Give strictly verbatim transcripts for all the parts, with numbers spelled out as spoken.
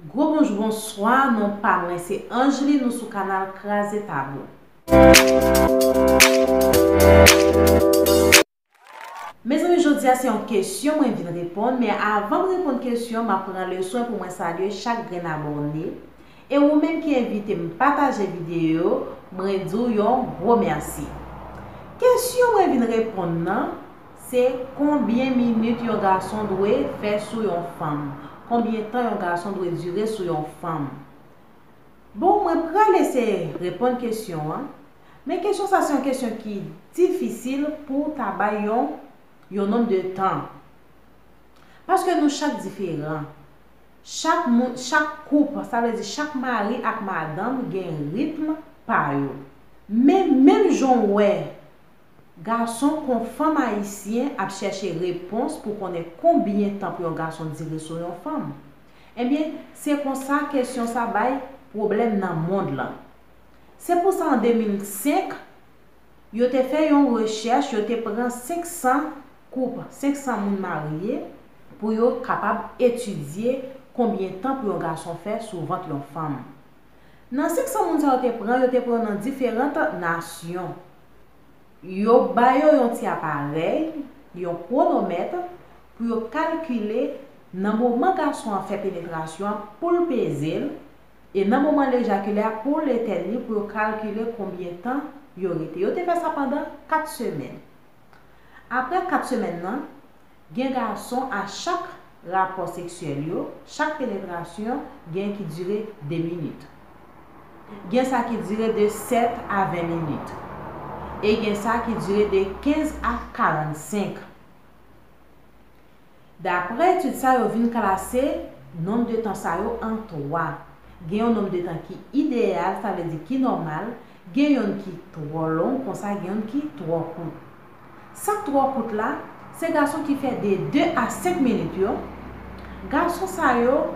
Gwo bonjou, bonswa, non pa mwen se Angeline, nou sou kanal Kraze Tabou. Mezanmi, jodi a se yon kesyon mwen vin reponn, men avan m reponn kesyon, m ap pran le swen pou mwen salye chak grenn abòne. E ou menm ki envite m pataje videyo, mwen di w yon gwo mèsi. Kesyon mwen vin reponn nan, se konbyen minit yon gason dwe fè sou yon fanm? Konbyen tan yon gason dwe dire sou yon fanm? Bon, mwen pral eseye reponn kesyon an, men kesyon sa se yon kesyon ki difisil pou w ta bay yon, yon nonb de tan. Paske nou chak diferan. Chak moun, chak koup, sa vle di chak mari ak madanm gen ritm pa yo. Men menm jan w wè gason kon fanm ayisyen ap chèche repons pou konnen konbyen tan pou yon gason dire sou yon fanm, ebyen, se konsa kesyon sa bay pwoblèm nan mond lan. Se pou sa an de mil senk, yo te fè yon rechèch, yo te pran senk san koup, senk san moun marye, pou yo kapab etidye konbyen tan pou yon gason fè sou vant yon fanm. Nan senk san moun sa yo te pran, yo te pran nan diferan nasyon. Yo ba yo yon ti aparèy, yon kwonomèt, pou yo kalkile nan moman gason an fè penetrasyon an pou l peze l, e nan moman l ejakile a pou l etèn li, pou yo kalkile konbyen tan yo rete. Yo te fè sa pandan kat semèn. Apre kat semèn nan, gen gason a chak rapò seksyèl yo, chak penetrasyon gen ki dire de minit. Gen sa ki dire de sèt a ven minit. E gen sa ki dire de kenz a karannsenk. Daprè etid sa yo vin klase nonb de tan sa yo an twa. Gen yon nonb de tan ki ideyal, sa vle di ki nòmal, gen yonn ki twò long, konsa gen yonn ki twò kout. Sa k twò kout la, se gason ki fè de de a senk minit yo. Gason sa yo,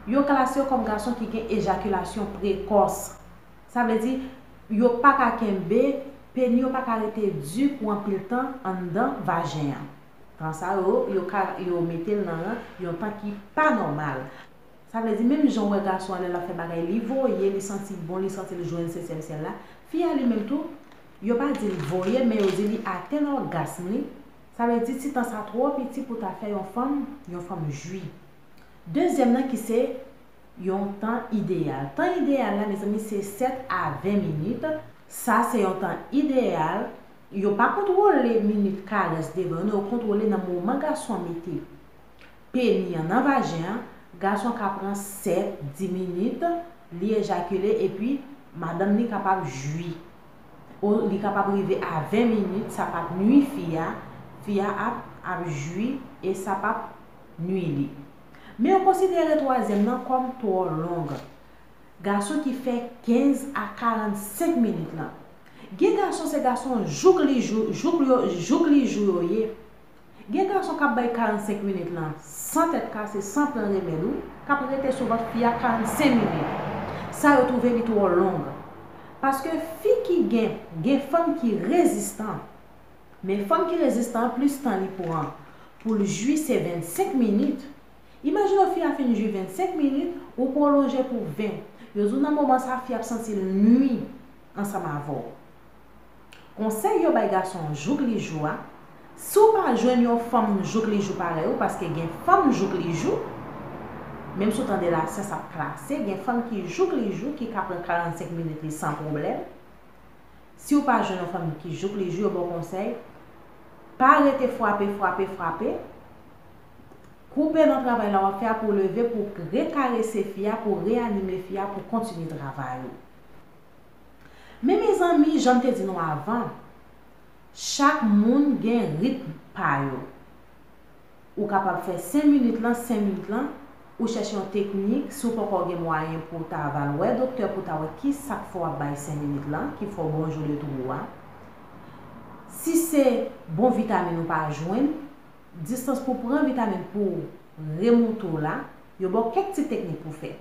yo klase yo kòm gason ki gen ejakilasyon prekòs. Sa vle di, yo pa ka kenbe, peni yo pa ka rete di pou anpil tan anndan vajen an. Tan sa yo, yo ka, yo mete l nan yon tan ki pa nòmal. Sa vle di, menm jan w wè gason an lè l ap fè bagay, li voye, li santi l bon, li santi l jwenn setyèm syèl la, fi a li menm tou, yo pa di l voye, men yo di li atenn ògasm li. Sa vle di, ti tan sa twò piti pou ta fè yon fanm, yon fanm jwi. Dezyèm nan ki se yon tan ideyal. Tan ideyal la, mezanmi, se sèt a ven minit. Sa se yon tan ideyal. Yo pa kontwole minit karès devan yo, non, yo kontwole nan moman gason an mete peni an nan vajen an. Gason an ka pran sèt, dis minit, li ejakile, epi madanm li kapab jwi. Ou li kapab rive a ven minit, sa p ap nwi fi a, fi a ap, ap jwi e sa p ap nwi li. Men yo konsidere twazyèm nan kòm twò long. Gason ki fè kenz a karannsenk minit lan. Gen gason, se gason jouk li jou, jouk yo, jouk li jou yo ye. Gen gason k ap bay karannsenk minit lan san tèt kase, san pran remèd, wi, k ap rete sou vant fi a karannsenk minit. Sa yo twouve li twò long. Paske fi ki gen, gen fanm ki rezistan. Men fanm ki rezistan an, plis tan li pran pou l jwi se vennsenk minit. Imajine w fi a fin jwi vennsenk minit, ou pwolonje pou ven. Yo di w nan moman sa a, fi a ap santi l nwi ansanm avè w. Konsèy yo bay gason jouk li jou a, si w pa jwenn yon fanm jouk li jou parèy ou, paske gen fanm jouk li jou, menm si w tande lasyans ap klase, gen fanm ki jouk li jou, ki ka pran karannsenk minit li san pwoblèm. Si w pa jwenn yon fanm ki jouk li jou, yo ba w konsèy, pa rete frape, frape, frape. Koupe nan travay la w ap fè a pou w leve, pou w rekarese fi a, pou w reyanime fi a, pou w kontinye travay ou. Men mezanmi, jan m te di nou avan, chak moun gen ritm pa yo. Ou kapab fè senk minit lan, senk minit lan, ou chèche yon teknik, si w poko gen mwayen pou w ta va al wè doktè pou w ta wè ki sa k fè w ap bay senk minit lan, ki fè w bon jou de twou a. Si se bon vitamin ou pa jwenn, distans pou pran vitamin pou w remoute w la, yo ba w kèk ti teknik pou w fè.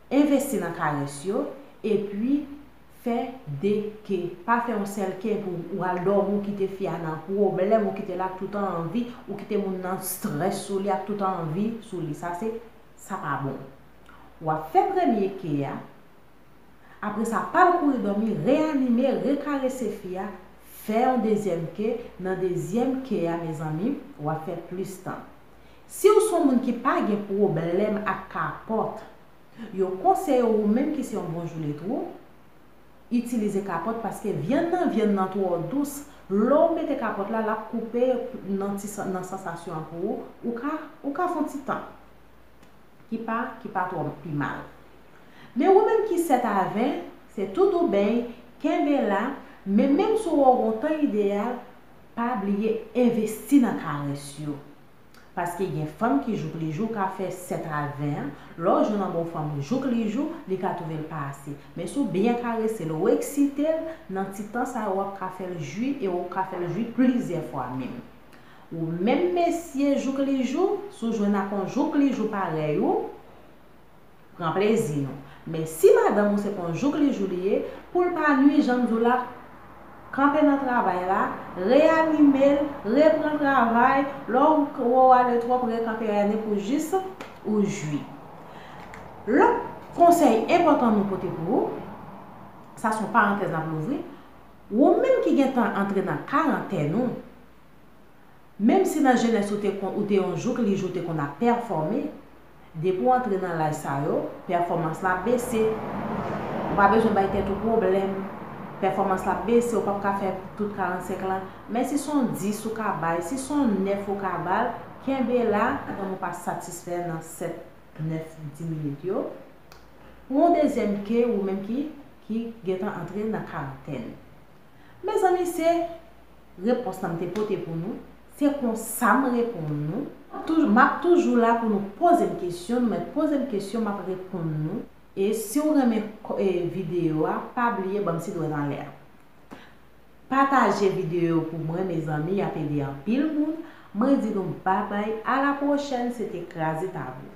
Envesti nan karès yo, epi fè de ke. Pa fè yon sèl ke pou ou al dòmi, ou kite fi a nan pwoblèm, ou kite l ak tout anvi, ou kite moun nan strès sou li, ak tout anvi sou li. Sa se, sa pa bon. W ap fè premye ke a, apre sa pa l kouri dòmi, reyanime, rekarese fi a, fè yon dezyèm ke, nan dezyèm ke a, mezanmi, w ap fè plis tan. Si w se yon moun ki pa gen pwoblèm ak kapòt, yo konseye w, ou menm ki se yon bonjou letwou, itilize kapòt, paske vyann nan, vyann nan twò dous. Lè w mete kapòt la, l ap koupe nan ti san- nan sansasyon an pou ou. Ou ka, ou ka fè yon ti tan ki pa, ki pa twò pi mal. Men ou menm ki sèt a ven, se tou doubèy, kenbe la, men menm si w wè w gen yon tan ideyal, pa bliye envesti nan karès yo. Paske gen fanm ki jouk li jou ka fè sèt a ven an, lè w jwenn yon bon fanm jouk li jou, li ka twouve l pa ase. Men si w byen karese l, ou eksite l, nan ti tan sa yo, w ap ka fè l jwi e w ka fè l jwi plizyè fwa menm. Ou menm mesye jouk li jou, si w jwenn ak yon jouk li jou parèy ou, pran plezi nou. Men si madanm ou se pa yon jouk li jou li ye, pou l pa nwi, jan m di w la, kanpe nan travay la, reyanime l, repran travay, lè w wè w ale twòp, rekanpe, reyanime pou jis ou jwi. Lòt konsèy enpòtan nou pote pou ou, sa se yon parantèz n ap louvri, ou menm ki gentan antre nan karantèn ou, menm si nan jenès ou te kon, ou te yon jouk li jou te konn ap pèfòme, depi w antre nan laj sa yo, pèfòmans la ap bese. Ou pa bezwen bay tèt ou pwoblèm. Pèfòmans la ap bese, ou p ap ka fè tout karannsenk lan. Men si se yon dis ou ka bay, si se yon nèf ou ka ba l, kenbe la, pandan w pa satisfè nan sèt, nèf, dis minit yo. Pou yon dezyèm ke ou menm ki, ki gentan antre nan karantèn. Mezanmi, se repons lan m te pote pou nou. Se konsa m reponn nou. Touj- m ap toujou la pou nou poze m kesyon, nou mèt poze m kesyon, m ap reponn nou. E si w renmen ko- e videyo a, pa bliye ban m ti dwèt anlè a. Pataje videyo pou mwen, mezanmi, y ap ede anpil moun. Mwen di nou babay, a la pwochèn, se te Kraze Tabou.